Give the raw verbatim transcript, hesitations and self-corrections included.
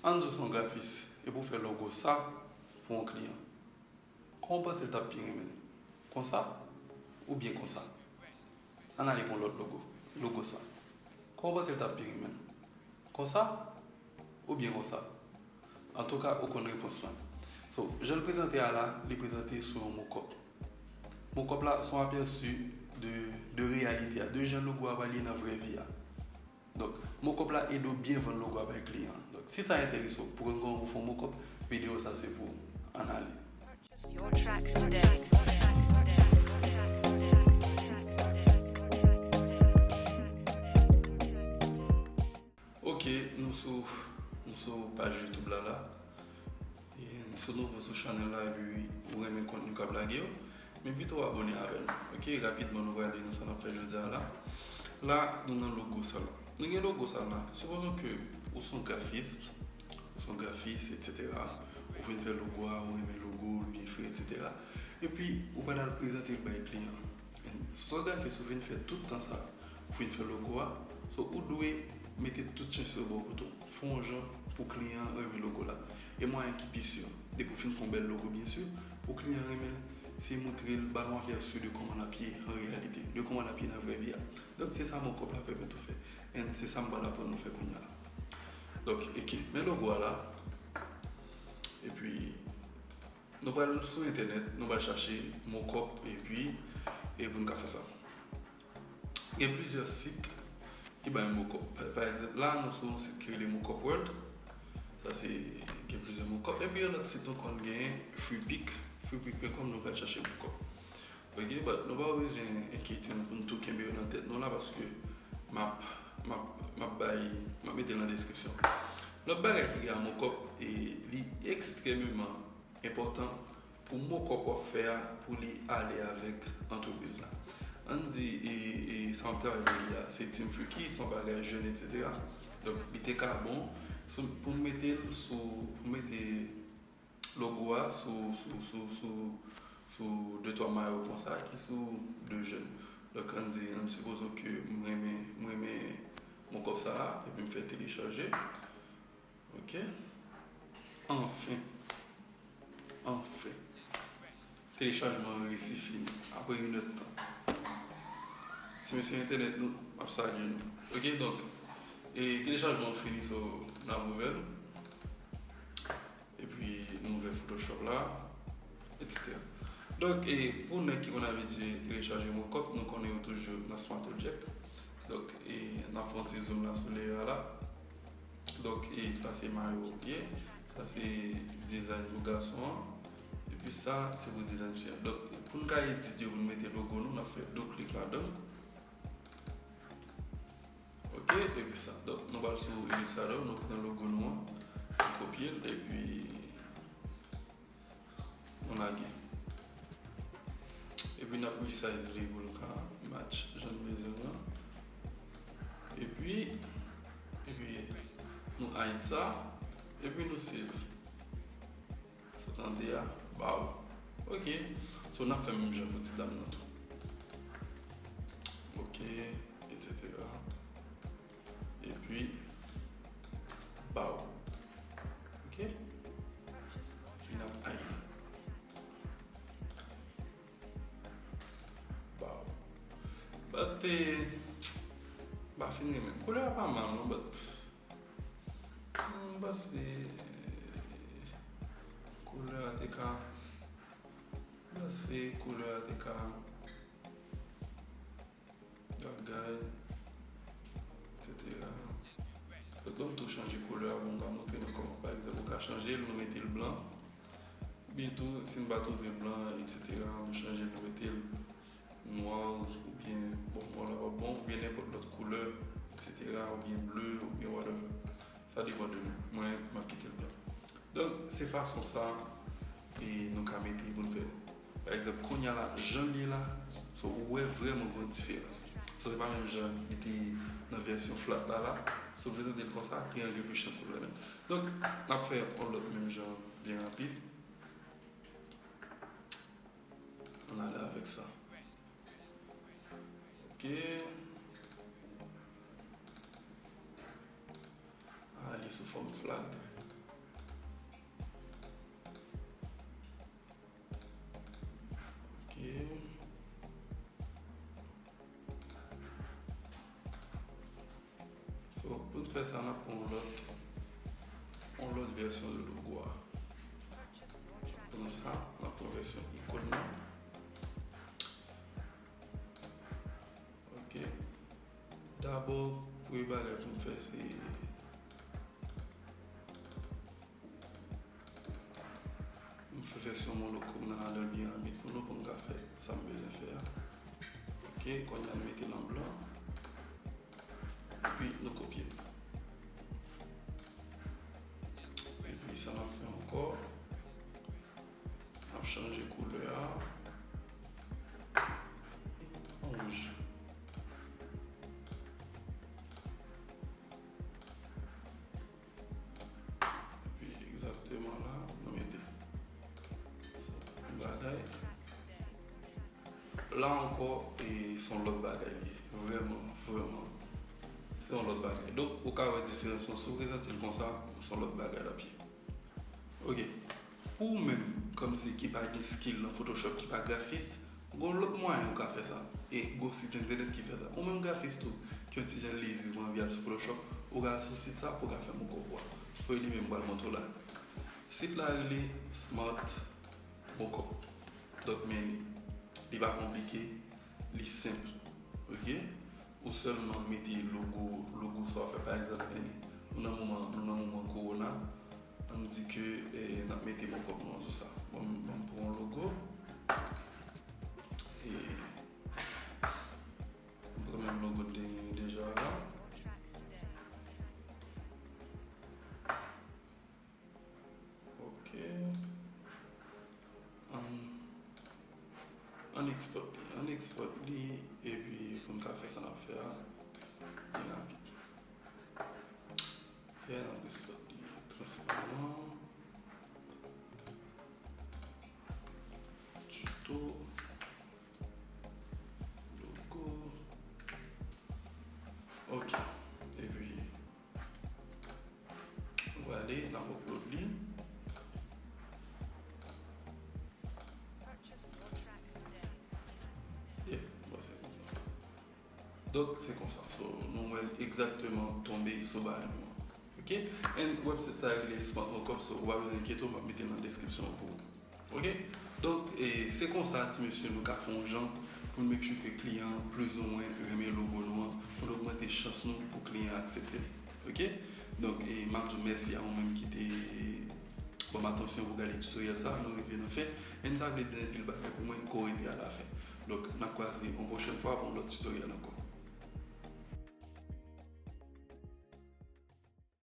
Ann di w se yon grafis epi w fè logo sa pou yon kliyan. Kòman w panse l t ap pi renmen l? Konsa oubyen konsa? Ann ale pou yon lòt logo. Logo sa. Kòman w panse l t ap pi renmen l? Konsa oubyen konsa? Antouka, ou konn repons lan. So, jan l prezante a la, li prezante sou yon mockup. Mockup la se yon apèsi de, de reyalite a, de jan logo a pral ye nan vrè vi a. Donk, mockup la ede w byen vann logo a bay kliyan an. Donk, si sa enterese w, pou konn kòman pou fè yon mockup, videyo sa se pou ou. Ann ale. Purchase your tracks today. Ok, nou sou, nou sou paj YouTube la la. E si w nouvo sou chanèl la epi ou renmen kontni k ap lage yo, m envite w abòne avè n. Ok, rapidman nou prale nan sa n ap fè jodi a la. La, nou nan logo sa la. Nou gen logo sa la. Sipozon ke ou se yon grafis, ou se yon grafis, etsetera. Ou vin fè logo a, ou renmen logo, l byen fè, etsetera. Epi, ou pral al prezante l bay kliyan an. Si w se yon grafis, ou vin fè tout tan sa, ou fin fè logo a, so ou dwe mete tout chans yo bò kote w. Fè yon jan pou kliyan an renmen logo la. E mwayen ki pi si, depi w fin fè yon bèl logo, byen si, pou kliyan an renmen l, se montre l, ba l yon apèsi de kòman l ap ye an reyalite, de kòman l ap ye nan vrè vi a. Donk, se sa mockup la pèmèt ou fè. And se sa m pral aprann nou fè kounye a la. Donk, ok, men logo a la. Epi, nou pral sou entènèt, nou pral chache mockup, epi, e pou n ka fè sa. Gen plizyè sit ki bay mockup. Pa, pa egzanp, la, nou sou yon sit ki rele Mockup World. Sa se, gen plizyè mockup. Epi, yon lòt sit nou konn genyen, Freepik. Freepik pwen kòm, nou pral chache mockup. Ok, but nou pa bezwen enkyete nou pou n tou kenbe yo nan tèt nou la, paske m ap, m ap, m ap bay, m ap mete l nan deskripsyon. Lòt bagay ki gen a mockup, e li ekstrèmeman enpòtan pou mockup w ap fè a, pou li ale avèk antrepriz la. Ann di, e, e, sa m ap travay pou li a, se Team Freaky, se yon bagay jèn, etsetera. Donk, li te ka bon sou, pou m mete l sou, pou m mete logo a sou, sou, sou, sou, sou de twa mayo konsa ki sou de jèn. Donk, ann di, ann sipozon ke m renmen, m renmen mockup sa a, epi m fè telechaje. Ok. Anfen. Anfen. Telechajman an resi fini. Apre yon nèt tan. Ti mesye entènèt nou, m ap salye nou. Ok, donk, e telechajman an fini, so, n ap ouvè l. Epi, nou ouvè Photoshop la, etsetera. Donk, e pou nèg ki konn abitye telechaje mockup, nou konnen yo toujou nan Smart Object. Donk, e n ap fè yon ti zoom la sou layer la. Donk, e sa se mayo, ok? Sa se dizayn pou gason an. Epi sa, se pou dizayn fi an. Donk, pou n ka edit yo, pou n mete logo nou, n ap fè de klik ladan l. Ok, epi sa. Donk, nou pral sou Illustrator, nou pran logo nou an, nou kopye l, epi nou lage. Epi n ap resize li pou l ka match jan n bezwen l lan. Epi, epi nou hide sa, epi nou save. Sa tande a, baw. Ok. So, n ap fè menm jan pou ti dam nan tou. Ok, etsetera. Epi, baw. Ok. Epi n ap hide. Baw. But, eh, m pa fin renmen. Koulè a pa mal, non, but, hmm, m panse koulè a te ka, m panse koulè a te ka bagay, etsetera. Donk, ban m tou chanje koulè a pou m ka montre nou kòman. Pa egzanp, ou ka chanje l, nou mete l blan. Oubyen tou, si n pa twouve blan, etsetera, nou chanje l, nou mete l nwa, oubyen, bon, nwa la p ap bon, oubyen nenpòt lòt koulè, etsetera, oubyen ble, oubyen whatever. Sa depann de nou. Mwen, m ap kite l blan. Donk, se fason sa, e, nou ka mete pou n fè. Pa egzanp, kounye a la, jan l ye la, so, ou wè vrèman gen yon diferans. So, se pa menm jan li te ye nan vèsyon flat la la. So, prezante l konsa, kliyan an gen plis chans pou l renmen. Donk, n ap fè yon lòt menm jan byen rapid. Ann ale avèk sa. Ok. Ah, li sou fòm flag. Sa n ap pran yon lòt, yon lòt vèsyon de logo a. Pran sa, n ap pran vèsyon ikòn nan. Ok. Dabò, premye bagay pou m fè, se m fè vèsyon mon logo m nan ladan l byen rapid pou nou, pou m ka fè sa m bezwen fè a. Ok, kounye a n mete l an blan. Epi nou kopye. Epi sa n ap fè ankò, n ap chanje koulè a an wouj. Epi egzakteman la, nou mete yon bagay. La ankò, e, se yon lòt bagay li ye. Vrèman, vrèman. Se yon lòt bagay. Donk, ou ka wè diferans lan. Si w prezante l konsa, se yon lòt bagay l ap ye. Ok. Pou ou menm, kòmsi ki pa gen skill nan Photoshop, ki pa grafis, gen yon lòt mwayen ou ka fè sa. E gen yon sit entènèt ki fè sa. Ou menm grafis tou, ki yon ti jan lezi, ou anvi al sou Photoshop, ou ka al sou sit sa pou w ka fè mokòp ou a. Fò li menm pral montre w la. Sit la rele Smart Mockup. Donk, men li. Li pa konplike, li senp. Ok? Ou sèlman mete logo, logo sa w fè, pa egzanp, men li. Nou nan moman, nou nan moman kowona, ann di ke, eh, n ap mete mockup nou an sou sa. Bon, bon, pou yon logo. E, m pran menm logo n te genyen deja la. Ok. Ann, ann export li. Ann export li, epi pou n ka fè sa n ap fè a byen rapid. Ok, n ap export li transparan. Tuto. Logo. Ok. Epi, nou prale, n ap upload li. Yeah, bon, se konsa. Donk, se konsa. So, nou wè l egzakteman tonbe sou bagay nou an. Ok? And website sa rele Smart Mockup, so ou pa bezwen enkyete w, m ap mete l nan deskripsyon an pou ou. Ok? Donk, e, se konsa, ti mesye, nou ka fè yon jan pou n make sure ke kliyan an plizoumwen renmen logo nou an, pou n ogmante chans nou pou kliyan an aksepte l. Ok? Donk, e, m ap di w mèsi a ou menm ki te ban m atansyon pou gade tutorial sa, nou rive nan fen. And sa vle di anpil bagay pou mwen, ke w rete alafen. Donk, n ap kwaze yon pwochèn fwa pou yon lòt tutorial ankò.